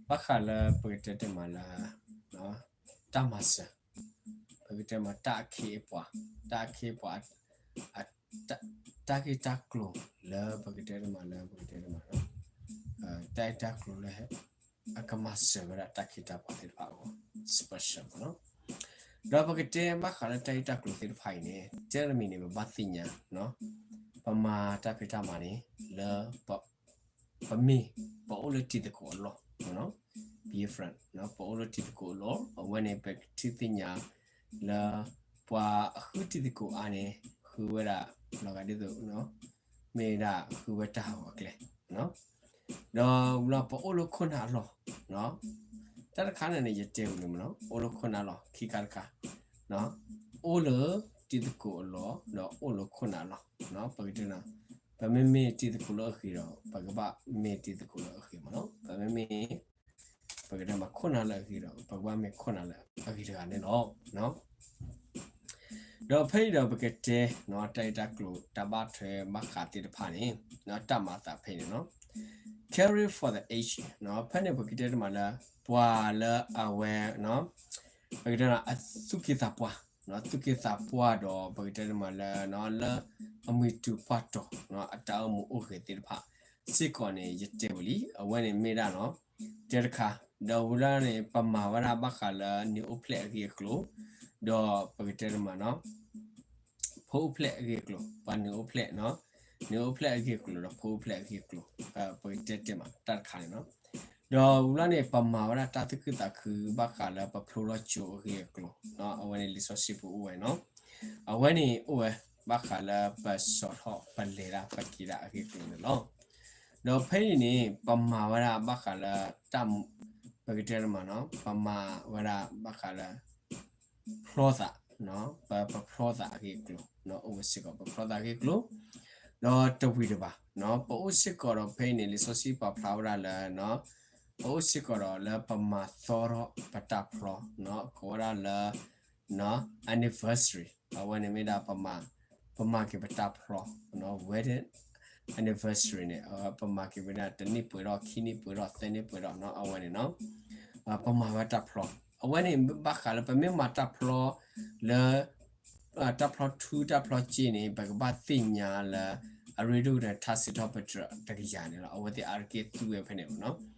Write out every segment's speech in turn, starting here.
ဘၣ်ဃးလၢပကတဲတ့ၢ်မးလၢ တၢ်မၤစၢၤ, ပကတဲမးတၢ်အခ့အပှၤ, တၢ်အခ့အပှၤ, တၢ်ဂ့ၢ်တၢ်ကျိၤလၢပကတဲတ့ၢ်မးလၢပကတဲတ့ၢ်မး တၢ်ဂ့ၢ်တၢ်ကျိၤလၢ အကမၤစၢၤဝဲဒၣ်တၢ်ခ့တၢ်ပှၤသ့ၣ်တဖၣ်အဂီၢ် special မ့ၢ်နီၤ. ဒီးပကတဲဘၣ်ဃးလၢတၢ်ဂ့ၢ်တၢ်ကျိၤသ့ၣ်တဖၣ်အံၤန့ၣ် တၢ်တမံၤန့ၣ် ပဘၣ်သ့ၣ်ညါ ပမၤတၢ်ဖံးတၢ်မၤန့ၣ် လၢ ပမ့ၢ် ပအိၣ်လၢတံၤသကိးအလီၢ် be friend ပအိၣ်လၢတံၤသကိးအလီၢ် အဝဲန့ၣ် ပကထံၣ်သ့ၣ်ညါလၢ ပှၤအဃုတံၤသကိးအါန့ၣ် ဃုဝဲဒၣ် လီၤဂာ်ဒ်သိး မ့ၢ်ဒၣ်ဃုဝဲတၢ်ဟးဂီၤအကျဲ ဒီးဝံၤလီၤ ပအိၣ်လၢခိၣ်နၢ်အလီၢ် တၢ်တခါန့ၣ်န့ၣ် ယတဲဝံၤန့ၣ်မ့ၢ်နီၤ အိၣ်လၢခိၣ်နၢ်လီၢ် ခံခါတခါ အိၣ်လၢတံၤသကိးအလီၢ် ဒီးအိၣ်လၢခိၣ်နၢ်လီၢ် ပကတဲ ပမ့မ့ၢ်တံၤသကိးလၢအဂ့ၤဒီး ပကဘၣ်မ့ၢ်တံၤသကိးလၢအဂ့ၤမ့ၢ်နီၤ ပမ့မ့ၢ် ပကတဲမးခိၣ်နၢ်လၢအဂ့ၤဒီး ပကဘၣ်မ့ၢ်ခိၣ်နၢ်လၢအဂ့ၤတဂၤန့ၣ်လီၤ. ဒီးဖဲအံၤဒီးပကတဲ တၢ်ဂ့ၢ်တၢ်ကျိၤတၢ်ဘၣ်ထွဲဘၣ်ဃးသ့ၣ်တဖၣ်န့ၣ် တၢ်မၤအသးဖဲအံၤန့ၣ်နီၤ caring for the aged ဖဲန့ၣ် ပကတဲတ့ၢ်မးလၢ ပှၤလၢအဝဲ ပကတဲအသူၣ်က့သးပှၢ် သူၣ်က့သးပှၢ်ဒီး ပကတဲတ့ၢ်မးလၢ လၢအမှံတူၤပှၢ်တီၤ အတၢ်အိၣ်မူအိၣ်ဂဲၤသ့ၣ်တဖၣ်စ့ၢ်ကီးန့ၣ် ယတဲဝံၤလံ အဝဲန့ၣ်မ့ၢ်ဒၣ်နီၤ တဲတခါ ဒီးဝံၤလီၤန့ၣ် ပမၤဝဲဒၣ်ဘၣ်ဃးလၢနံၤအိၣ်ဖျဲၣ်အဂ့ၢ်အကျိၤ ဒီးပကတဲတ့ၢ်မးနီၤ ဖိအိၣ်ဖျဲၣ်အဂ့ၢ်အကျိၤ ပှၤနံၤအိၣ်ဖျဲၣ် နံၤအိၣ်ဖျဲၣ်အဂ့ၢ်အကျိၤ ဒီးဖိအိၣ်ဖျဲၣ်အဂ့ၢ်အကျိၤ ပကတဲတ့ၢ်မးတၢ်တခါန့ၣ်နီၤ ဒီးဝံၤလီၤန့ၣ် ပမၤဝဲဒၣ်တၢ်သူၣ်ခုသးခု ဘၣ်ဃးလၢပဖျိထီၣ်ကၠိအဂ့ၢ်အကျိၤ အဝဲန့ၣ်လံာ်စီဆှံပူၤအိၣ်ဝဲနီၤ အဝဲန့ၣ်အိၣ်ဝဲ ဘၣ်ဃးလၢပဆီၣ်ထီၣ်ပလဲၤတၢ်ပက့ၤတၢ်အဂ့ၢ်အကျိၤန့ၣ်လီၤ. ဒီးဖဲအံၤန့ၣ် ပမၤဝဲဒၣ်ဘၣ်ဃးလၢ ပကတဲတ့ၢ်မးနီၤ ပမၤဝဲဒၣ်ဘၣ်ဃးလၢ ဖျီသး ပဖျီသးအဂ့ၢ်အကျိၤ အိၣ်ဝဲစ့ၢ်ကီး ပဖျီသးအဂ့ၢ်အကျိၤ ဒီးတဝံၤတဘၣ် ပအိၣ်စ့ၢ်ကီးဒီးဖဲအံၤန့ၣ် လံာ်စီဆှံပာ်ဖျါဝဲဒၣ်လၢ ပအိၣ်စ့ၢ်ကီးဒီးလၢပမၤသီထီၣ်ပတၢ်ဖျီ ကိးဝဲဒၣ်လၢ anniversary အဝဲန့ၣ်မ့ၢ်ဒၣ် ပမၤက့ၤပတၢ်ဖျီ wedding anniversary န့ၣ် ပမၤက့ၤဝဲဒၣ်တနံၣ်ပှဲၤထီၣ် ခံနံၣ်ပှဲၤထီၣ် သၢနံၣ်ပှဲၤထီၣ် အဝဲန့ၣ်နီၤ ပမၤဝဲတၢ်ဖျီ အဝဲန့ၣ်ဘၣ်ဃးလၢပမ့ၢ်မၤတၢ်ဖျီ လၢ တၢ်ဖျီထူတၢ်ဖျီစ့န့ၣ် ပကဘၣ်သ့ၣ်ညါလၢ အရ့ဒိၣ်ကတၢၢ်ထါစံးထီၣ်ပတြၢၤတကယၤန့ၣ်လီၤ အဝဲသ့ၣ်အါတက့ၢ်သူဝဲဖဲန့ၣ်မ့ၢ်နီၤ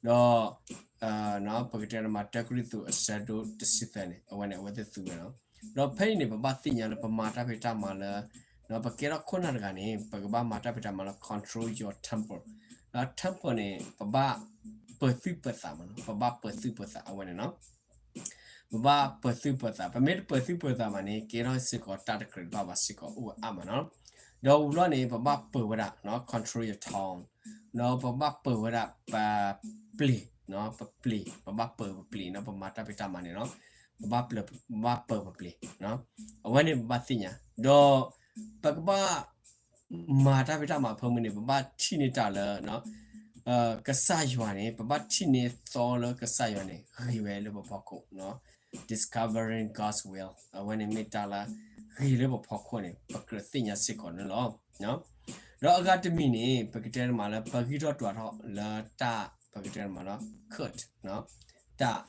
ဒီး ပကတဲတ့ၢ်မး တၢကရံၣ်သူးအဆၢဒိၣ်တဆံသၢန့ၣ် အဝဲန့ၣ် အဝဲသ့ၣ်သူဝဲနီၤ ဒီးဖဲအံၤန့ၣ် ပဘၣ်သ့ၣ်ညါလၢပမၤတၢ်ဖံးတၢ်မၤလၢ ပကဲထီၣ်ခိၣ်နၢ်တဂၤန့ၣ် ပကဘၣ်မၤတၢ်ဖံးတၢ်မၤလၢ control your temper ဒီး temper န့ၣ် ပဘၣ်ပၢၤသူၣ်ပၢၤသးမ့ၢ်နီၤ ပဘၣ်ပၢၤသူၣ်ပၢၤသးအဝဲန့ၣ်နီၤ ပဘၣ်ပၢၤသူၣ်ပၢၤသး ပမ့ၢ်တပၢၤသူၣ်ပၢၤသးဘၣ်န့ၣ် ကဲထီၣ်စ့ၢ်ကီးတၢ်တကြၢးတဘၣ်ဘၣ်စ့ၢ်ကီးအိၣ်ဝဲအါမးနီၤ ဒီးဝံၤလီၤန့ၣ် ပဘၣ်ပၢၤဝဲဒၣ် control your tone ဒီးပဘၣ်ပၢၤဝဲဒၣ် ပပျ့ၤ ပပျ့ၤ ပဘၣ်ပၢၤပပျ့ၤနီၤ ပမၤတၢ်ဖံးတၢ်မၤန့ၣ်နီၤ ပဘၣ်ပၢၤပပျ့ၤ အဝဲန့ၣ်ပဘၣ်သ့ၣ်ညါ ဒီး ပကဘၣ် မၤတၢ်ဖံးတၢ်မၤဖၢမုၢ်န့ၣ် ပဘၣ်ထံၣ်န့ၢ်တၢ်လၢ ကစၢ်ယွၤန့ၣ် ပဘၣ်ထံၣ်န့ၢ်သီလၢကစၢ်ယွၤန့ၣ် ဂ့ၤဝဲလၢပဖီခိၣ် discovering God's will အဝဲန့ၣ်မ့ၢ်တၢ်လၢ ဂ့ၤလၢပဖီခိၣ်န့ၣ် ပကြၢးသ့ၣ်ညါစ့ၢ်ကီးန့ၣ်လီၤ. ဒီးအဂၤတမံၤန့ၣ် ပကတဲတ့ၢ်မးလၢ ပဂံၢ်ထီၣ်တွၤထီၣ်လၢတၢ် ပကတဲတ့ၢ်မးလၢ cut တၢ်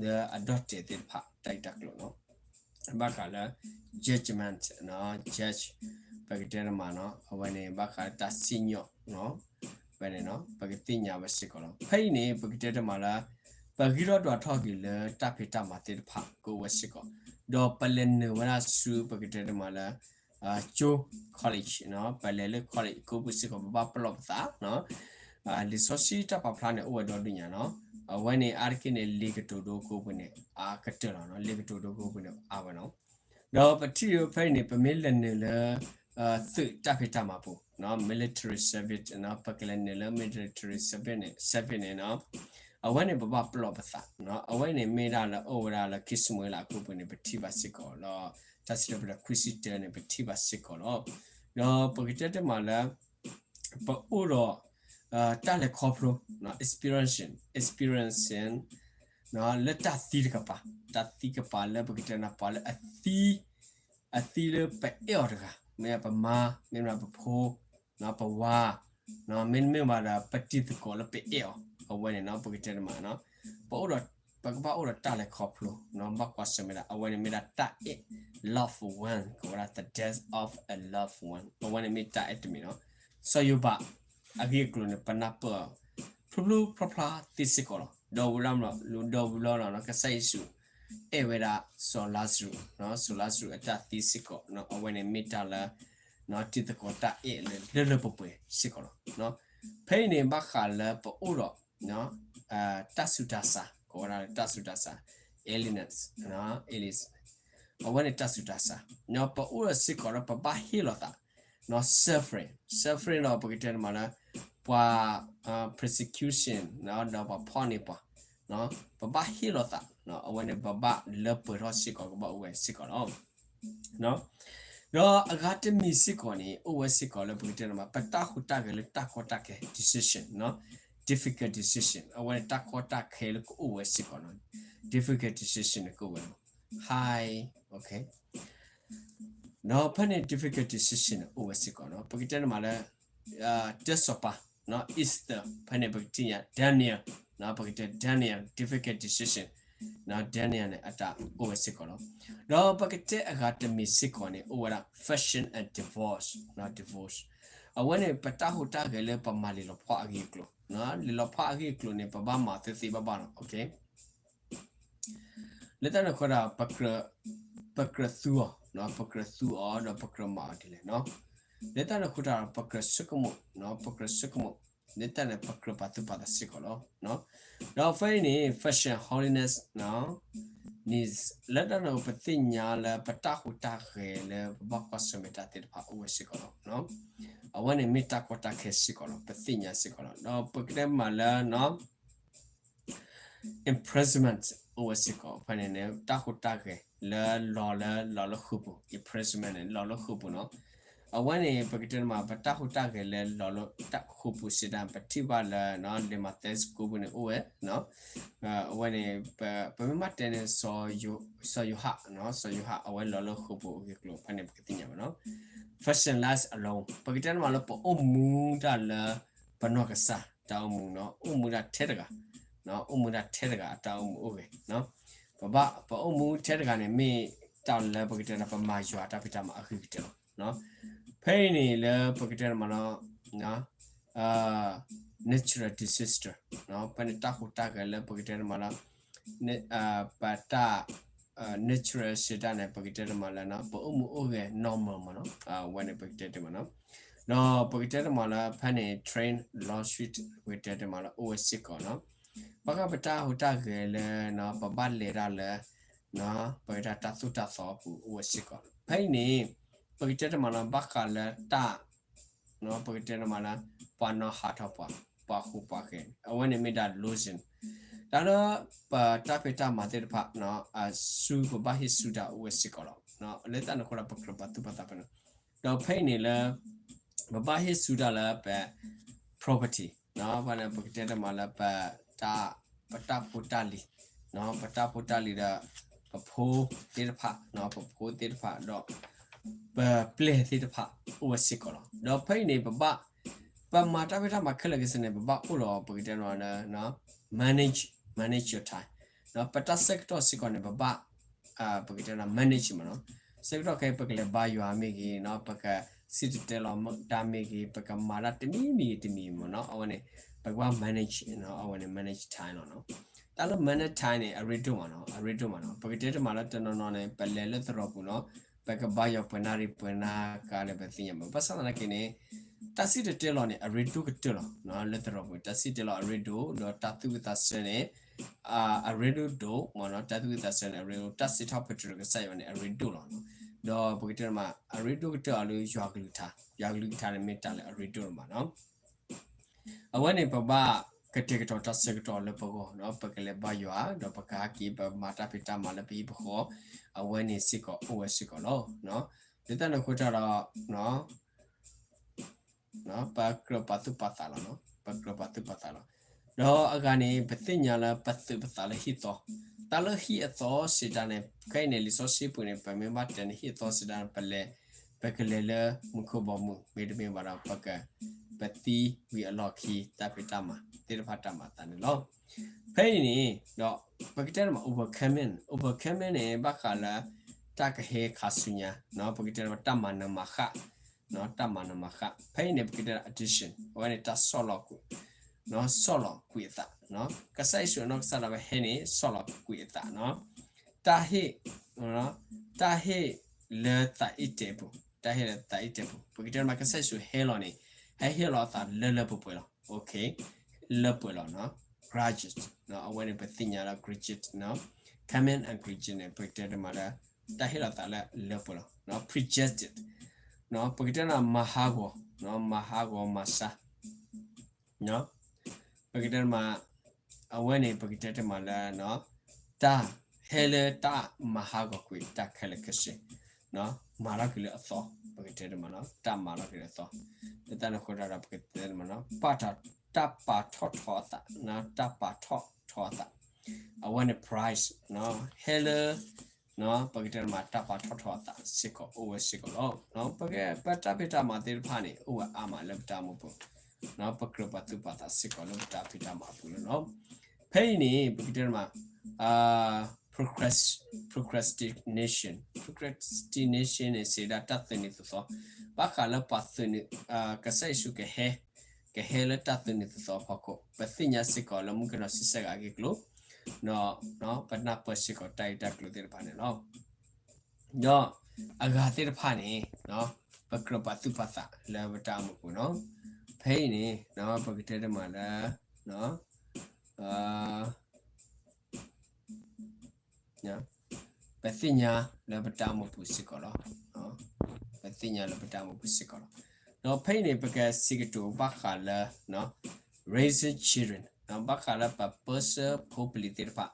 လၢအဒီၣ်တဲာ်သ့ၣ်တဖၣ် တၢ်ဂ့ၢ်တၢ်ကျိၤနီၤ ဘၣ်ဃးလၢ judgment judge ပကတဲတ့ၢ်မးနီၤ အဝဲန့ၣ် ဘၣ်ဃးလၢတၢ်စံၣ်ညီၣ် ဝဲန့ၣ်နီၤ ပကသ့ၣ်ညါဝဲစ့ၢ်ကီးလီၤ. ဖဲအံၤန့ၣ် ပကတဲတ့ၢ်မးလၢ ပဂံၢ်ထီၣ်တွၤထီၣ်က့ၤလၢတၢ်ဖံးတၢ်မၤသ့ၣ်တဖၣ်ကအိၣ်ဝဲစ့ၢ်ကီး ဒီးပလဲၤနုာ်ဝဲဒၣ်ဆူ ပကတဲတ့ၢ်မးလၢ ကၠိ college ပလဲၤလၢ college ကိးပူၤစ့ၢ်ကီး ပဘၣ်ပလီၢ်ပသး လံာ်စီဆှံတၢ်ပာ်ဖျါန့ၣ် အိၣ်ဝဲဒီဒူၣ်ညါနီၤ အဝဲန့ၣ် အါတက့ၢ်န့ၣ် လံာ်ကတိၤဒိကိးပူၤန့ၣ် အါကတၢၢ်လီၤနီၤ လံာ်ကတိၤဒိကိးပူၤန့ၣ် အါဝဲနီၤ ဒီးပထံၣ်ဖဲအံၤန့ၣ် ပမ့ၢ်လဲၤနုာ်လၢ သုးတၢ်ဖံးတၢ်မၤပူၤ military service ပကလဲၤနုာ်လၢ military service န့ၣ် service န့ၣ်နီၤ အဝဲန့ၣ်ပဘၣ်ပလီၢ်ပသး အဝဲန့ၣ်မ့ၢ်ဒၣ်လၢအိၣ်ဝဲဒၣ်လၢခံၡမူၤအ့လးအကိးပူၤန့ၣ် ပထံၣ်ဘၣ်စ့ၢ်ကီးလီၤ. တၢ်စံးထီၣ်ပတြၢၤခွံဆံတၢန့ၣ် ပထံၣ်ဘၣ်စ့ၢ်ကီးလီၤ. ဒီးပကတဲတ့ၢ်မးလၢ ပအိၣ်ဒီး တၢ်လဲၤခီဖျိ experiencing experiencing လၢတၢ်သံတကပၤ တၢ်သံကပၤလၢပကတဲနၤပှၤလၢအသံ အသံလၢပအဲၣ်အီၤတဂၤ မ့ၢ်ပမါ မ့ၢ်ပဖိ ပဝၤ မ့တမ့ၢ်ဘၣ်ဒီး ပတံၤသကိးလၢပအဲၣ်အီၤ အဝဲန့ၣ်နီၤ ပကတဲတမးနီၤ ပအိၣ်ဒီး ပကဘၣ်အိၣ်ဒီးတၢ်လဲၤခီဖျိနီၤ ဘၣ်ကွၢ်ဆၢၣ်မဲာ်ဒၣ် အဝဲန့ၣ်မ့ၢ်ဒၣ်တၢ်အဲၣ် loved one ကဝဲဒၣ် the death of a loved one အဝဲန့ၣ်မ့ၢ်တၢ်အဲၣ်တမံၤနီၤ စီၤယိၤဘး အဂ့ၢ်အကျိၤန့ၣ် ပနၢ်ပၢၢ်အီၤ ဖျိဖျိဖျါဖျါသ့စ့ၢ်ကီးလီၤ. ဒီးဝံၤလီၤ ဒီးဝံၤလီၤနီၤ ကစၢ်ယ့ၣ်ၡူး အဲၣ်ဝဲဒၣ်စီၤလါစရူး, စီၤလါစရူးအတၢ်သံစ့ၢ်ကီးနီၤ အဝဲန့ၣ်မ့ၢ်တၢ်လၢ တံၤသကိးတၢ်အဲၣ်လၢလၢပှဲၤပှဲၤစ့ၢ်ကီးလီၤ. ဖဲအံၤန့ၣ် ဘၣ်ဃးလၢပအိၣ်ဒီး တၢ်ဆူးတၢ်ဆါ ကိးဝဲဒၣ်လၢတၢ်ဆူးတၢ်ဆါ illness, illness အဝဲန့ၣ်တၢ်ဆူးတၢ်ဆါ ပအိၣ်ဒီးစ့ၢ်ကီးဒီး ပဘၣ်ဟ့ၣ်လီၤသး suffering, suffering ဒီးပကတဲတမးလၢ ပှၤ persecution ဒီးပှၤဖီၣ်န့ၢ်ပှၤ ပဘၣ်ဟ့ၣ်လီၤသး အဝဲန့ၣ် ပဘၣ်လၢပှဲၤထီၣ်စ့ၢ်ကီး ကဘၣ်အိၣ်ဝဲစ့ၢ်ကီးလီၤ. ဒီးအဂၤတမံၤစ့ၢ်ကီးန့ၣ် အိၣ်ဝဲစ့ၢ်ကီးလၢပကတဲတမး ပတၢ်ဟူးတၢ်ဂဲၤလၢတၢ်ကီတၢ်ခဲ decision, difficult decision အဝဲန့ၣ်တၢ်ကီတၢ်ခဲလၢကအိၣ်ဝဲစ့ၢ်ကီးနီၤ difficult decision န့ၣ်ကအိၣ်ဝဲလီၤ. high, okay ဒီးဖဲန့ၣ် difficult decision န့ၣ် အိၣ်ဝဲစ့ၢ်ကီးနီၤ ပကတဲတမးလၢ တၢစီၤပၤ Esther ဖဲန့ၣ် ပကထံၣ်ညါ Daniel ပကတဲ Daniel difficult decision, Daniel န့ၣ် အတၢ်အိၣ်ဝဲစ့ၢ်ကီးလီၤ. ဒီးပကတဲအဂၤတမံၤစ့ၢ်ကီးန့ၣ် အိၣ်ဝဲဒၣ် fashion and divorce, divorce အဝဲန့ၣ် ပတၢ်ဟူးတၢ်ဂဲၤလၢပမၤလံာ်လီၤဖှီၣ်အဂ့ၢ်အကျိၤ, လံာ်လီၤဖှီၣ်အဂ့ၢ်အကျိၤန့ၣ် ပဘၣ်မၤသ့သ့ဘၣ်ဘၣ်လီၤ လၢတၢ်န့ၣ်အဃိဒီး ပကြၢးသူအီၤ, ပကြၢးသူအီၤဒီးပကြၢးမၤအီၤဒ်လဲၣ်နီၤ. လၢတၢ်န့ၣ်အဃိဒီး ပကြၢးဆိကမိၣ်, ပကြၢးဆိကမိၣ်, လၢတၢ်န့ၣ် ပကြၢးပာ်သူၣ်ပာ်သးစ့ၢ်ကီးလီၤ. ဒီးဖဲအံၤန့ၣ် fashion, holiness န့ၣ် လၢတၢ်န့ၣ် ပသ့ၣ်ညါလၢပတၢ်ဟူးတၢ်ဂဲၤလၢပဘၣ်ကွၢ်ဆၢၣ်မဲာ်တၢ်သ့ၣ်တဖၣ်အိၣ်ဝဲစ့ၢ်ကီးလီၤ. အဝဲန့ၣ်မ့ၢ်တၢ်ကီတၢ်ခဲစ့ၢ်ကီးလီၤ. ပသ့ၣ်ညါစ့ၢ်ကီးလီၤ. ဒီးပကတဲမးလၢ imprisonment အိၣ်ဝဲစ့ၢ်ကီး ဖဲန့ၣ်န့ၣ် တၢ်ဟူးတၢ်ဂဲၤလၢလီၤလၢ လီၤလၢဃုာ်ပူၤ imprisonment န့ၣ် လီၤလၢဃုာ်ပူၤနီၤ. အဝဲန့ၣ် ပကတဲမး ပတၢ်ဟူးတၢ်ဂဲၤလၢလီၤလၢဃုာ်ပူၤစံးတၢ် ပထံၣ်ဘၣ်လၢ လံာ်မးသဲဆၢဒိၣ်ဃုပူၤန့ၣ်အိၣ်ဝဲ အဝဲန့ၣ် ပမ့ၢ်မၤတဲန့ၣ် စီၤယိၤဟၣ်, စီၤယိၤဟၣ် အဝဲလီၤလၢဃုာ်ပူၤအဂ့ၢ်အကျိၤ ဖဲန့ၣ်ပကသ့ၣ်ညါဘၣ်နီၤ. Fashion life alone ပကတဲန့ၣ်မးလၢပအိၣ်မူဒၣ်လၢ ပနီၢ်ကစၢ်တၢ်အိၣ်မူနီၤ, အိၣ်မူဒၣ်ထဲတဂၤ, အိၣ်မူဒၣ်ထဲတဂၤအတၢ်အိၣ်မူအိၣ်ဂဲၤ ပဘၣ် ပအိၣ်မူထဲတဂၤန့ၣ် မ့ၢ်တၢ်လၢပကတဲန့ၣ် ပမၤယွၤတၢ်ဖံးတၢ်မၤအဂ့ၤကတၢၢ်လီၤ. ဖဲအံၤန့ၣ်လၢပကတဲန့ၣ်မးနီၤ natural disaster ဖဲန့ၣ်တၢ်ဟူးတၢ်ဂဲၤလၢပကတဲန့ၣ်မးလၢ ပတၢ် natural စံးတၢ်န့ၣ် ပကတဲတမးလၢ ပအိၣ်မူအိၣ်ဂဲၤ normal မးနီၤ, အဝဲန့ၣ်ပကတဲတမးနီၤ. ဒီးပကတဲတမးလၢဖဲန့ၣ် train lawsuit ပကတဲတမးလၢအိၣ်ဝဲစ့ၢ်ကီးနီၤ. ဘၣ်ဃးပတၢ်ဟူးတၢ်ဂဲၤလၢ ပဘၣ်လဲၤတၢ်လၢ ပတၢ်သူၣ်တၢ်သီအပူၤအိၣ်ဝဲစ့ၢ်ကီး. ဖဲအံၤန့ၣ် ပကတဲတမးလၢ ဘၣ်ဃးလၢတၢ် ပကတဲတမးလၢ ပှၤနီၣ်ဟးထီၣ်ပှၤ, ပှၤဟူးပှၤဂဲၤန့ၣ် အဝဲန့ၣ်မ့ၢ်ဒၣ် လီစၣ် တၢ်လၢ ပတၢ်ဖံးတၢ်မၤသ့ၣ်တဖၣ် အစုပဘၣ်ဟ့ၣ်ဆူတၢ်အိၣ်ဝဲစ့ၢ်ကီးလီၤ. လၢတၢ်န့ၣ်အဃိဒီး ပကြၢးပာ်သူၣ်ပာ်သးဖဲန့ၣ် ဒီးဖဲအံၤန့ၣ်လၢ ပဘၣ်ဟ့ၣ်ဆူတၢ်လၢပ property ဖဲန့ၣ် ပကတဲတမးလၢပ ပတၢ်ဖိတၢ်လံၤ, ပတၢ်ဖိတၢ်လံၤဒီး ပဖိသ့ၣ်တဖၣ်, ပဖိသ့ၣ်တဖၣ်ဒီး ပပျဲၢ်သ့ၣ်တဖၣ်အိၣ်ဝဲစ့ၢ်ကီးလီၤ. ဒီးဖဲအံၤန့ၣ် ပဘၣ် ပမၤတၢ်ဖံးတၢ်မၤခဲလၢာ်ခဲဆ့န့ၣ် ပဘၣ်အိၣ်ဒီး ပကတဲတမးလၢ manage, manage your time ပတၢ်ဆၢကတီၢ်စ့ၢ်ကီးန့ၣ် ပဘၣ် ပကတဲလၢ manage မးနီၤ. ဆၢကတီၢ်ခဲအံၤ ပကလဲၤဘါယွၤမ့ၢ်ဂ့ၤနီၤ, ပကစံၣ်တဲၤတဲလီၤတၢ်မ့ၢ်ဂ့ၤ, ပကမၤတၢ်တမံၤမံၤဂ့ၤတမံၤမးနီၤ, အဝဲန့ၣ် ပကဘၣ် manage, အဝဲန့ၣ် manage time လီၤနီၤ. တၢ်လၢ manage time န့ၣ် အရ့ဒိၣ်မးနီၤ, အရ့ဒိၣ်မးနီၤ. ပကတဲတမးလၢတနီၤနီၤန့ၣ် ပလဲၤလၢသရိာ်ပူၤနီၤ, ပကဘါယွၤပှဲၤနၣ်ရံၣ်ပှဲၤနၣ်ကါလၢပသ့ၣ်ညါမး. ဘၣ်ဆၣ်သနာ်က့န့ၣ် တၢ်စံၣ်တဲၤတဲလီၤန့ၣ် အရ့ဒိၣ်ကတၢၢ်လီၤ. လၢသရိာ်ပူၤ တၢ်စံၣ်တဲၤတဲလီၤအရ့ဒိၣ်, ဒီးတၢ်သူၣ်ဝံၣ်သးဆၢန့ၣ် အရ့ဒိၣ်ဒိၣ်မးနီၤ, တၢ်သူၣ်ဝံၣ်သးဆၢန့ၣ် အရ့ဒိၣ်, တၢ်စံးထီၣ်ပတြၢၤကစၢ်ယွၤန့ၣ် အရ့ဒိၣ်လီၤနီၤ. ဒီးပကတဲတမး အရ့ဒိၣ်ကတၢၢ်အီၤလၢယွၤကလုၢ်ကထါ, ယွၤကလုၢ်ကထါန့ၣ်မ့ၢ်တၢ်လၢအရ့ဒိၣ်လီၤမးနီၤ. အဝဲန့ၣ်ပဘၣ်ကတဲာ်ကတီၤတၢ်ဆၢကတီၢ်လၢပဂီၢ်နီၤ, ပကလဲၤဘါယွၤ, ဒီးပကဟဲက့ၤ ပမၤတၢ်ဖံးတၢ်မၤလၢပဟံၣ်ပဃီ, အဝဲန့ၣ်စ့ၢ်ကီးအိၣ်ဝဲစ့ၢ်ကီးလီၤ. လၢတၢ်န့ၣ်အဃိတၢ်ဒီး ပကြၢးပာ်သူၣ်ပာ်သးလီၤနီၤ, ပကြၢးပာ်သူၣ်ပာ်သးလီၤ. ဒီးအဂၤန့ၣ် ပသ့ၣ်ညါလၢပသုးပသးလၢဟံၣ်သီ, တၢ်လၢဟံၣ်အသီစံးတၢ်န့ၣ် ခဲအံၤန့ၣ် လံာ်စီဆှံပူၤန့ၣ် ပမ့ၢ်ဘၣ်တဲန့ၣ် ဟံၣ်အသီစံးတၢ်န့ၣ် ပလဲၤ, ပကလဲၤလၢမူခိၣ်ဘီမုၢ် မ့တမ့ၢ်ဘၣ်ဒီး ပက ပသံဝံၤအလီၢ်ခံ တၢ်ဖံးတၢ်မၤသ့ၣ်တဖၣ်တၢ်မၤအသးန့ၣ်လီၤ. ဖဲအံၤန့ၣ်ဒီး ပကတဲတမး overcoming, overcoming န့ၣ် ဘၣ်ဃးလၢ တၢ်ကဟဲခးဆူညါ, ပကတဲတမး တၢ်မၤနၢၤမၤဃၣ်, တၢ်မၤနၢၤမၤဃၣ်. ဖဲအံၤန့ၣ် ပကတဲ addiction, အဝဲန့ၣ် တၢ်ဆီၣ်လီၤကွံာ်, ဆီၣ်လီၤကွံာ်အသး, ကစၢ်ယ့ၣ်ၡူးအနီၢ်ကစၢ်ဒၣ်ဝဲဟဲန့ၣ် ဆီၣ်လီၤကွံာ်အသး, တၢ်ဟ့ၣ်, တၢ်ဟ့ၣ်လၢသးအံၤတဲာ်ပူၤ, တၢ်ဟ့ၣ်လၢသးအံၤတဲာ်ပူၤ, ပကတဲတမး ကစၢ်ယ့ၣ်ၡူးဟဲလီၤန့ၣ် ဟဲဟ့ၣ်လီၤအသးလၢလၢပှဲၤပှဲၤလီၤ. လၢပှဲၤလီၤ, graduate, အဝဲန့ၣ် ပသ့ၣ်ညါလၢ graduate, coming and graduate န့ၣ် ပကတဲတမးလၢ တၢ်ဟ့ၣ်လီၤသးလၢလၢပှဲၤလီၤ, predestined, ပကတဲတမး မၤဟးဂီၤ, မၤဟးဂီၤမၤစၢ်, ပကတဲတမး, အဝဲန့ၣ် ပကတဲတမးလၢ တၢ်ဟဲလၢတၢ်မၤဟးဂီၤကွံာ်တၢ်ခဲလၢာ်ခဲဆ့, မၤထီၣ်က့ၤလၢအသီ, ပကတဲတမး တၢ်မၤထီၣ်က့ၤလၢအသီ, လၢတၢ်န့ၣ်အဃိဒီး ပကတဲတမး တၢ်ပာ်ထီၣ်ထီအသး, တၢ်ပာ်ထီၣ်ထီအသး, အဝဲန့ၣ် prize, ဟဲလၢ ပကတဲတမး တၢ်ပာ်ထီၣ်ထီအသးစ့ၢ်ကီး အိၣ်ဝဲစ့ၢ်ကီးလီၤ. ပက, ပတၢ်ဖံးတၢ်မၤသ့ၣ်တဖၣ်န့ၣ် အိၣ်ဝဲအါမးလၢပတၢ်အိၣ်မူပူၤ, ပကြၢးပာ်သူၣ်ပာ်သးစ့ၢ်ကီးလၢပတၢ်ဖံးတၢ်မၤအပူၤလီၤ. ဖဲအံၤန့ၣ် ပကတဲတမး procrastination, procrastination န့ၣ် စံးဒၣ်တၢ်သုးနုာ်သုးသီ, ဘၣ်ဃးလၢပှၤသုးနုာ်, ကစၢ်ယ့ၣ်ၡူးကဟဲ, ကဟဲလၢတၢ်သုးနုာ်သုးသီအဖီခိၣ်, ပသ့ၣ်ညါစ့ၢ်ကီးလၢမုၣ်ကနီၤဆံဆဲၣ်ဂၤအဂ့ၢ်အကျိၤ, ဒီးပနၢ်ပၢၢ်စ့ၢ်ကီးတၢ်ဂ့ၢ်တၢ်ကျိၤသ့ၣ်တဖၣ်န့ၣ်လီၤ. ဒီးအဂၤသ့ၣ်တဖၣ်န့ၣ် ပကြၢးပာ်သူၣ်ပာ်သးလၢပတၢ်အိၣ်မူပူၤလီၤ. ဖဲအံၤန့ၣ် ပကတဲတမးလၢ ပသ့ၣ်ညါလၢပတၢ်အိၣ်မူပူၤစ့ၢ်ကီးလီၤ. ပသ့ၣ်ညါလၢပတၢ်အိၣ်မူပူၤစ့ၢ်ကီးလီၤ. ဒီးဖဲအံၤန့ၣ် ပကစံးကတိၤဘၣ်ဃးလၢ raising children, ဘၣ်ဃးလၢပပၢဆှၢဖိပလံၤသ့ၣ်တဖၣ်,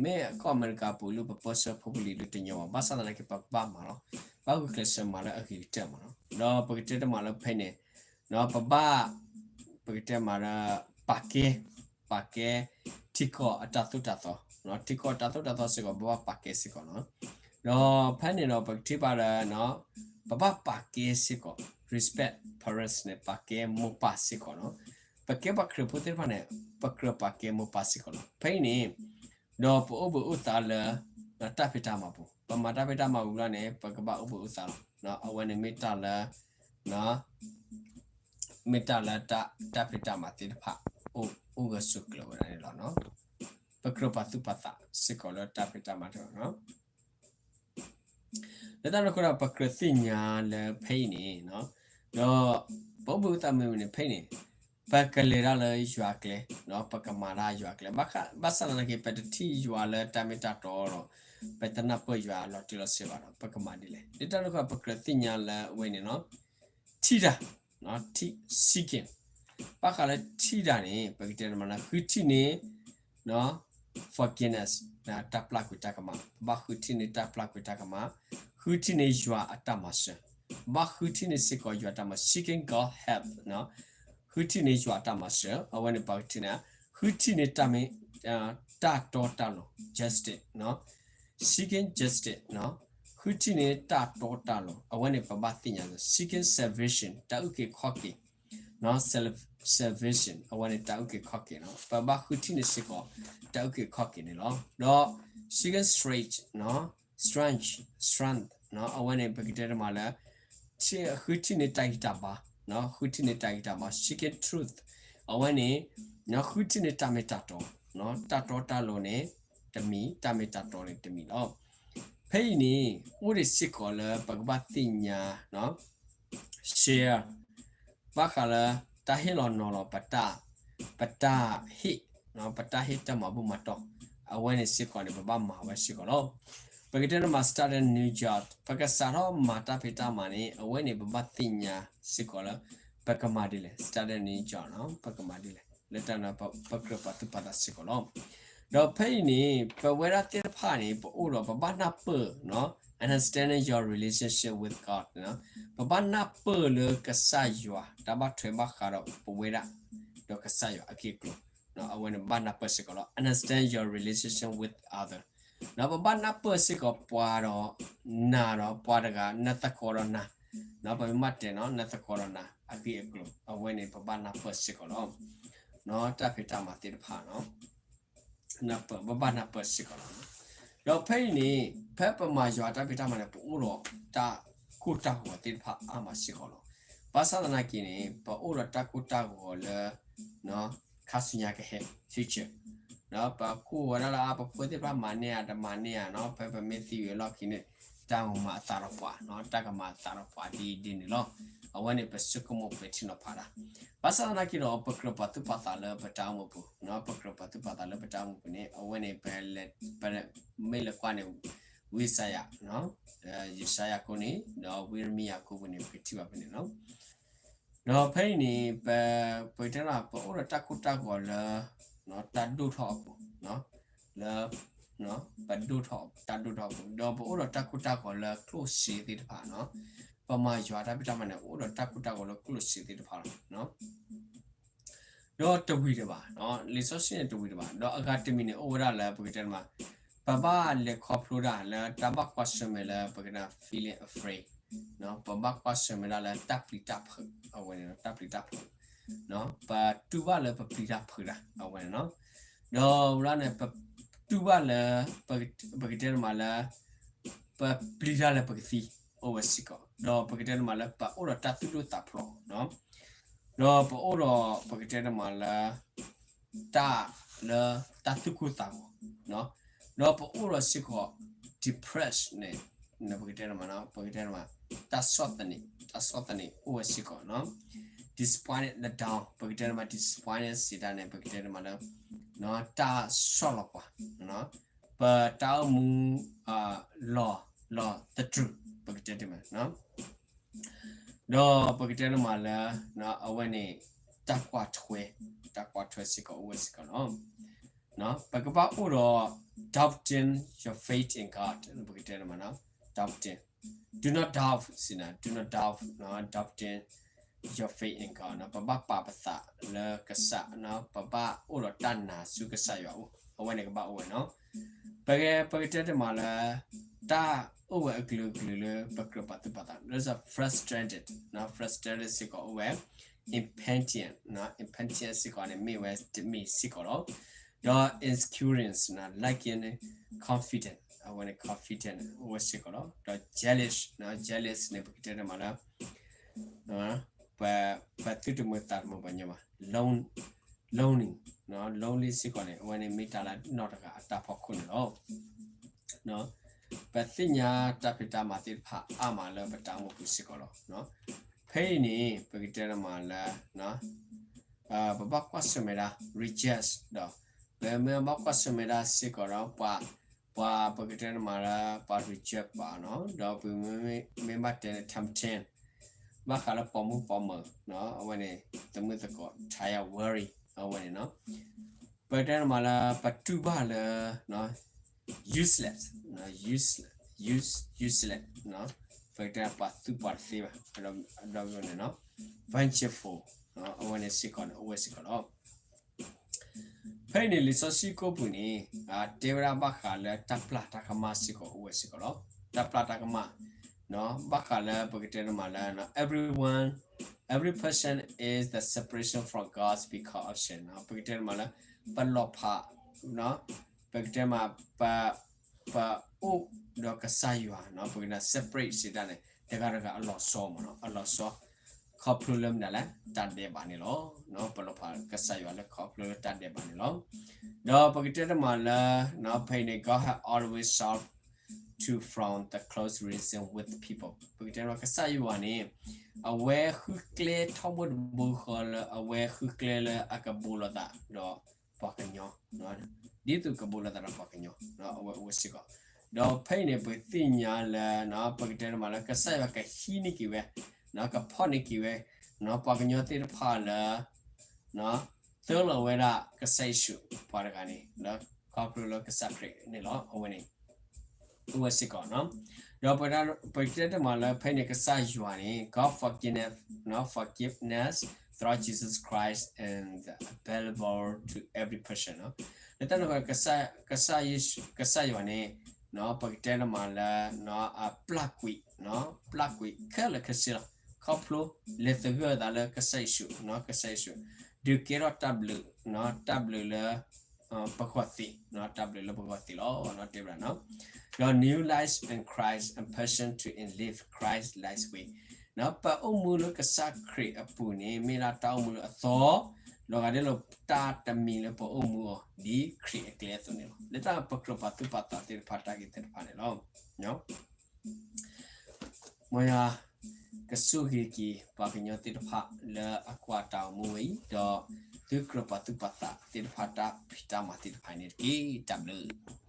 မ့ၢ်ကီၢ်အမဲရကၤပူၤလၢပပၢဆှၢဖိပလံၤလၢတညီဘၣ်, ဘၣ်ဆၣ်သနာ်က့ ပကဘၣ်မၤလီၤ, ဘၣ်ဂုာ်ကျဲးစၢးမၤလၢအဂ့ၤကတၢၢ်မးလီၤ. ဒီးပကတဲတမးလၢဖဲအံၤန့ၣ် ပဘၣ်, ပကတဲမးလၢ ပာ်ကဲ, ပာ်ကဲ ထံကီၢ်အတၢ်သိၣ်တၢ်သီ, ထံကီၢ်အတၢ်သိၣ်တၢ်သီစ့ၢ်ကီး ပဘၣ်ပာ်ကဲစ့ၢ်ကီးလီၤ. ဒီးဖဲန့ၣ်ဒီး ပကထံၣ်ဘၣ်လၢ ပဘၣ်ပာ်ကဲစ့ၢ်ကီး respect parents န့ၣ် ပာ်ကဲမိၢ်ပၢ်စ့ၢ်ကီးလီၤ. ပကဲပှၤခရံာ်ဖိသ့ၣ်တဖၣ်န့ၣ် ပကြၢးပာ်ကဲမိၢ်ပၢ်စ့ၢ်ကီးလီၤ. ဖဲအံၤန့ၣ် ဒီးပအိၣ်ဘှံးအိၣ်သါလၢ တၢ်ဖံးတၢ်မၤပူၤ, ပမၤတၢ်ဖံးတၢ်မၤဝံၤလီၤန့ၣ် ပကဘၣ်အိၣ်ဘှံးအိၣ်သါလီၤ. အဝဲန့ၣ်မ့ၢ်တၢ်လၢ မ့ၢ်တၢ်လၢတၢ်ဖံးတၢ်မၤသ့ၣ်တဖၣ် အိၣ်ဂၢၢ်ဆိးကျၢၤဝဲဒၣ်န့ၣ်လီၤ. ပကြၢးပာ်သူၣ်ပာ်သးစ့ၢ်ကီးလၢတၢ်ဖံးတၢ်မၤတဖၣ်လီၤ. လၢတၢ်န့ၣ်အဃိဒီး ပကြၢးသ့ၣ်ညါလၢဖဲအံၤန့ၣ်, ဒီးပအိၣ်ဘှံးအိၣ်သါမ့ၢ်ဝံၤန့ၣ် ဖဲအံၤန့ၣ် ပကလဲၤတၢ်လၢယွၤကျဲ, ပကမၤတၢ်ယွၤကျဲ, ဘၣ်ဆၣ်သနာ်က့ ပတထံၣ်ယွၤလၢတၢ်မ့ၢ်တၢ်တီဒီး ပတနၢ်ပၢၢ်ယွၤလီၤတံၢ်လီၤဆဲးဘၣ်ဒီး ပကမၤဒ်လဲၣ်. လၢတၢ်န့ၣ်အဃိ ပကြၢးသ့ၣ်ညါလၢအဝဲန့ၣ်လီၤ. ထံၣ်တၢ်, seeking, ဘၣ်ဃးလၢထံၣ်တၢ်န့ၣ် ပကတဲတမးလၢ ဃုထံၣ်န့ၢ် forgiveness, တၢ်ပျၢ်ကွံာ်တၢ်ကမၣ်, ပဘၣ်ဃုထံၣ်န့ၢ်တၢ်ပျၢ်ကွံာ်တၢ်ကမၣ်, ဃုထံၣ်န့ၢ်ယွၤအတၢ်မၤစၢၤ, ပဘၣ်ဃုထံၣ်န့ၢ်စ့ၢ်ကီးယွၤတၢ်မၤ, seeking God help, ဃုထံၣ်န့ၢ်ယွၤအတၢ်မၤစၢၤ, အဝဲန့ၣ်ပကထံၣ်န့ၢ်, ဃုထံၣ်န့ၢ်တၢ်မ့ၢ်, တၢ်တီတၢ်လိၤ, justice, seeking justice, ဃုထံၣ်န့ၢ်တၢ်တီတၢ်လိၤ, အဝဲန့ၣ်ပဘၣ်သ့ၣ်ညါ, seeking salvation, တၢ်အုၣ်က့ၤခီၣ်က့ၤ salvation, အဝဲန့ၣ်တၢ်အုၣ်က့ၤခီၣ်က့ၤလီၤ. ပဘၣ်ဃုထံၣ်န့ၢ်စ့ၢ်ကီး တၢ်အုၣ်က့ၤခီၣ်က့ၤန့ၣ်လီၤ. ဒီး seeking strength, strength, strength, အဝဲန့ၣ်ပကတဲတမးလၢ ဃုထံၣ်န့ၢ်တၢ်ဂံၢ်တၢ်ဘါ, ဃုထံၣ်န့ၢ်တၢ်ဂံၢ်တၢ်ဘါ, seeking truth, အဝဲန့ၣ် ဃုထံၣ်န့ၢ်တၢ်မ့ၢ်တၢ်တီ, တၢ်တီတၢ်လိၤန့ၣ်တမံၤ, တၢ်မ့ၢ်တၢ်တီန့ၣ်တမံၤလီၤ. ဖဲအံၤန့ၣ် အိၣ်ဒံးစ့ၢ်ကီးလၢပကဘၣ်သ့ၣ်ညါ share ဘၣ်ဃးလၢ တၢ်ဟ့ၣ်လီၤနီၤလီၤ ပတၢ်ဟ့ၣ်, ပတၢ်ဟ့ၣ်တၢ်မၤဘူၣ်မၤတီၢ်, အဝဲန့ၣ်စ့ၢ်ကီးန့ၣ် ပဘၣ်မၤဝဲစ့ၢ်ကီးလီၤ. ပကတဲတမး start a new job, ပကစးထီၣ်မၤတၢ်ဖံးတၢ်မၤန့ၣ် အဝဲန့ၣ် ပဘၣ်သ့ၣ်ညါစ့ၢ်ကီးလၢ ပကမၤဒ်လဲၣ်, start a new job, ပကမၤဒ်လဲၣ်, လၢတၢ်န့ၣ် ပကြၢးပာ်သူၣ်ပာ်သးစ့ၢ်ကီးလီၤ. ဒီးဖဲအံၤန့ၣ် ပဝဲဒၣ်သ့ၣ်တဖၣ်န့ၣ် ပအိၣ်ဒီး ပဘၣ်နၢ်ပၢၢ် understanding your relationship with God, ပဘၣ်နၢ်ပၢၢ်လၢကစၢ်ယွၤ တၢ်ဘၣ်ထွဲဘၣ်ဃးဒီးပဝဲဒၣ် ဒီးကစၢ်ယွၤအဂ့ၢ်အကျိၤ, အဝဲန့ၣ်ဘၣ်နၢ်ပၢၢ်စ့ၢ်ကီးလီၤ. Understand your relationship with other, ပဘၣ်နၢ်ပၢၢ်စ့ၢ်ကီးပှၤဒီးနၤဒီးပှၤတဂၤ နသကိးဒီးနၤ, ပမ့ၢ်ဘၣ်တဲနီၤ နသကိးဒီးနၤ, ပ အဂ့ၢ်အကျိၤ အဝဲန့ၣ် ပဘၣ်နၢ်ပၢၢ်စ့ၢ်ကီးလီၤ. တၢ်ဖံးတၢ်မၤသ့ၣ်တဖၣ် နၢ်ပၢၢ် ပဘၣ်နၢ်ပၢၢ်စ့ၢ်ကီးလီၤ. ဒီးဖဲအံၤန့ၣ် ဖဲပမၤယွၤတၢ်ဖံးတၢ်မၤန့ၣ် ပအိၣ်ဒီးတၢ်ကိၢ်တၢ်ဂီၤသ့ၣ်တဖၣ်အါမးစ့ၢ်ကီးလီၤ. ဘၣ်ဆၣ်သနာ်က့န့ၣ် ပအိၣ်ဒီးတၢ်ကိၢ်တၢ်ဂီၤလၢ ခါဆူညါကဟဲ future ဒီးပကိၢ်ဝဲဒၣ်လၢအါ ပဖိသ့ၣ်တဖၣ်မၤန့ၢ်ဧါ တမၤန့ၢ်ဧါနီၤ, ဖဲပမ့ၢ်သံဝံၤအလီၢ်ခံန့ၣ် တၢ်ကမၤအသးဒီးပှၤနီၤ, တၢ်ကမၤအသးဒီးပှၤဒ်ဒ်န့ၣ်လီၤ. အဝဲန့ၣ်ပဆိကမိၣ်ပဲာ်ထံနီၤဖးတၢ်, ဘၣ်ဆၣ်သနာ်က့ဒီး ပကြၢးပာ်သူၣ်ပာ်သးလၢပတၢ်အိၣ်မူပူၤနီၤ, ပကြၢးပာ်သူၣ်ပာ်သးလၢပတၢ်အိၣ်မူပူၤန့ၣ် အဝဲန့ၣ် ပမ့ၢ်လဲၤကွၢ်န့ၣ် ဝံယၡါယၤ ယၡါယၤကိးန့ၣ် ဒီးဝံရမံယၤကိးပူၤန့ၣ် ပကထံၣ်ဘၣ်ဖဲန့ၣ်လီၤ. ဒီးဖဲအံၤန့ၣ် ပ ပကတဲဒၣ် ပအိၣ်ဒီးတၢ်ကိၢ်တၢ်ဂီၤလၢ တၢ်ဒိၣ်ထီၣ်အပူၤ, လၢ ပဒိၣ်ထီၣ် တၢ်ဒိၣ်ထီၣ်အပူၤ, ဒီးပအိၣ်ဒီးတၢ်ကိၢ်တၢ်ဂီၤလၢကျိၣ်စ့သ့ၣ်တဖၣ်နီၤ, ပမၤယွၤတၢ်ဖံးတၢ်မၤန့ၣ် အိၣ်ဒီးတၢ်ကိၢ်တၢ်ဂီၤလၢကျိၣ်စ့သ့ၣ်တဖၣ်လီၤ. ဒီးတဝံၤတဘၣ်, လံာ်စီဆှံန့ၣ်တဝံၤတဘၣ်, ဒီးအဂၤတမံၤန့ၣ် အိၣ်ဝဲဒၣ်လၢပကတဲတမး, ပဘၣ်လဲၤခီဖျိတၢ်လၢတၢ်ဘၣ်ကွၢ်ဆၢၣ်မဲာ်လၢပကတဲ feeling afraid, ပဘၣ်ကွၢ်ဆၢၣ်မဲာ်ဒၣ်လၢတၢ်ပျံၤတၢ်ဖုး အဝဲန့ၣ် တၢ်ပျံၤတၢ်ဖုး, ပတူၢ်ဘၣ်လၢပပျံၤတၢ်ဖုးတၢ် အဝဲန့ၣ်နီၤ, ဒီးဝဲဒၣ်န့ၣ် ပတူၢ်ဘၣ်လၢ ပကတဲတမးလၢ ပပျံၤတၢ်လၢပကသံ အိၣ်ဝဲစ့ၢ်ကီး, ဒီးပကတဲတမးလၢ ပအိၣ်ဒီးတၢ်သူၣ်ဒိၣ်သးဖျိးနီၤ, ဒီးပအိၣ်ဒီး ပကတဲတမးလၢ တၢ်လၢတၢ်သူၣ်ကိၢ်သးဂီၤ, ဒီးပအိၣ်ဒီးစ့ၢ်ကီး depression န့ၣ် ပကတဲတမး ပကတဲတမး တၢ်ဆီၣ်သနံး တၢ်ဆီၣ်သနံးအိၣ်ဝဲစ့ၢ်ကီးနီၤ, disappointed လၢ down ပကတဲတမး disappointed စံးတၢ်န့ၣ် ပကတဲတမးလၢ တၢ်ဆီၣ်လီၤပှၤ, ပတၢ်အိၣ်မူ လီၤ လီၤသတြူး ပကတဲတမး ဒီးပကတဲတမးလၢ အဝဲန့ၣ် တၢ်ကွၢ်ထွဲ တၢ်ကွၢ်ထွဲစ့ၢ်ကီးအိၣ်ဝဲစ့ၢ်ကီးလီၤ. ပကဘၣ်အိၣ်ဒီး doubting your faith in God ပကတဲတမး doubting, do not doubt စံးနၤ do not doubt, doubting your faith in God ပဘၣ်ပာ်ပသးလၢကစၢ်, ပဘၣ်အိၣ်ဒီးတၢ်နာ်ဆူကစၢ်ယွၤအအိၣ်, အဝဲန့ၣ်ကဘၣ်အိၣ်ဝဲနီၤ. ပက ပကတဲတမးလၢ တၢ်အိၣ်ဝဲအကလုာ်ကလုာ်လၢပကြၢးပာ်သူၣ်ပာ်သး there's a frustrated, frustrated စ့ၢ်ကီးအိၣ်ဝဲ, impatient, impatient စ့ၢ်ကီးန့ၣ် မ့ၢ်ဝဲတမံၤစ့ၢ်ကီးလီၤ. ဒီး insecurity, lacking confidence အဝဲန့ၣ် confidence အိၣ်ဝဲစ့ၢ်ကီးလီၤ. ဒီး jealous, jealous န့ၣ် ပကတဲတမးလၢ ပ ပသူၣ်တမုာ်သးတမုာ်ပှၤညီဘၣ်, lonely, lonely စ့ၢ်ကီးန့ၣ် အဝဲန့ၣ်မ့ၢ်တၢ်လၢနီၢ်တဂၤအတၢ်ဖီခိၣ်န့ၣ်လီၤ. ပသ့ၣ်ညါတၢ်ဖံးတၢ်မၤသ့ၣ်တဖၣ်အါမးလၢပတၢ်အိၣ်မူပူၤစ့ၢ်ကီးလီၤ. ဖဲအံၤန့ၣ် ပကတဲတမးလၢ ပဘၣ်ကွၢ်ဆၢၣ်မဲာ်ဒၣ် reject ဒီး ပမ့ၢ်ဘၣ်ကွၢ်ဆၢၣ်မဲာ်ဒၣ်စ့ၢ်ကီးဒီး ပှၤ ပှၤပကတဲတမးလၢ ပှၤရံးစၢပှၤနီၤ, ဒီးပမ့ၢ်ဘၣ်တဲန့ၣ် temptation ဘၣ်ဃးလၢပိာ်မုၣ်ပိာ်မၢၤ အဝဲန့ၣ် သမုသကိး tired, worry အဝဲန့ၣ်နီၤ, ပကတဲတမးလၢ ပတူၢ်ဘၣ်လၢ useless, useless, useless ပကတဲပှၤသူပှၤတသ့ဘၣ် အဒီန့ၣ်နီၤ, vengeful အဝဲန့ၣ်စ့ၢ်ကီးန့ၣ် အိၣ်ဝဲစ့ၢ်ကီးလီၤ. ဖဲအံၤန့ၣ် လံာ်စီဆှံကိးပူၤန့ၣ် တဲဝဲဒၣ်ဘၣ်ဃးလၢတၢ်ပျၢ်တၢ်ကမၣ်စ့ၢ်ကီးအိၣ်ဝဲစ့ၢ်ကီးလီၤ. တၢ်ပျၢ်တၢ်ကမၣ် ဘၣ်ဃးလၢပကတဲတမးလၢ everyone, every person is the separation from God's because of sin ပကတဲတမးလၢ ပလီၤဖး ပကတဲမး ပ ပအိၣ်ဒီးကစၢ်ယွၤ ပကတဲ separate စံးတၢ်န့ၣ် တဂၤတဂၤအလီၤဆီမး အလီၤဆီ ခီဖျိလၢမနုၤလဲၣ် တၢ်ဒဲးဘးန့ၣ်လီၤ. ပလီၤဖးကစၢ်ယွၤလၢခီဖျိလၢတၢ်ဒဲးဘးန့ၣ်လီၤ. ဒီးပကတဲတမးလၢ ဖဲအံၤန့ၣ် God has always solved to from the close relation with the people ပကတဲတမး ကစၢ်ယွၤန့ၣ် အဝဲဃုကျဲထီဘိတဘိဃီလၢ အဝဲဃုကျဲလၢအကဘူးလိာ်သးဒီးပှၤကညီ ဒ်သိးကဘူးလိာ်သးဒီးပှၤကညီ အဝဲအိၣ်ဝဲစ့ၢ်ကီး, ဒီးဖဲအံၤန့ၣ် ပသ့ၣ်ညါလၢ ပကတဲတမးလၢ ကစၢ်ယွၤကဟံးန့ၢ်က့ၤဝဲ ကဖီၣ်န့ၢ်က့ၤဝဲ ပှၤကညီသ့ၣ်တဖၣ်လၢ သၢလီၤဝဲဒၣ်ကစၢ်ယ့ၣ်ၡူးပှၤတဂၤန့ၣ် လၢခီဖျိလၢကစၢ်ခရံာ်န့ၣ်လီၤ. အဝဲန့ၣ် အိၣ်ဝဲစ့ၢ်ကီး, ဒီးပကတဲတမးလၢ ဖဲန့ၣ် ကစၢ်ယွၤန့ၣ် God forgiveness, forgiveness through Jesus Christ and available to every person လၢတၢ်န့ၣ် ကစၢ်ယွၤန့ၣ် ပကတဲတမးလၢ အပျၢ်ကွံာ်, ပျၢ်ကွံာ်ခဲလၢာ်ခဲဆ့လီၤ. ခီဖျိလဲၤသဂၢၢ်သးလၢကစၢ်ယ့ၣ်ၡူး, ကစၢ်ယ့ၣ်ၡူး ဒုးကဲထီၣ်တၢ်ဘျုး, တၢ်ဘျုးလၢ ပဂီၢ်သ့ၣ်, တၢ်ဘျုးလၢပဂီၢ်သ့ၣ်လီၤ. တဲဝဲဒၣ် ဒီး new life in Christ, a passion to live Christ life way, ပအိၣ်မူလၢကစၢ်ခရံာ်အပူၤန့ၣ် မ့ၢ်ဒၣ်တၢ်အိၣ်မူလၢအသီ, လီၤဂာ်ဒ်လၢတၢ်တမံၤလၢပအိၣ်မူအီၤ ဒ်ခရံာ်အကျဲအသိးန့ၣ်လီၤ. လၢတၢ်ပကြၢးပာ်သူၣ်ပာ်သးသ့ၣ်တဖၣ်တၢ်ဂ့ၢ်သ့ၣ်တဖၣ်န့ၣ်လီၤ. မ်ယွၤ ကဆိၣ်ဂ့ၤက့ၤပှၤကညီသ့ၣ်တဖၣ်လၢအကွၢ်တၢ်အိၣ်မူဝဲအံၤ, ဒီးသုကြၢးပာ်သူၣ်ပာ်သးသ့ၣ်တဖၣ်တၢ်ဖံးတၢ်မၤသ့ၣ်တဖၣ်န့ၣ်တက့ၢ်. တၢ်ဘျုး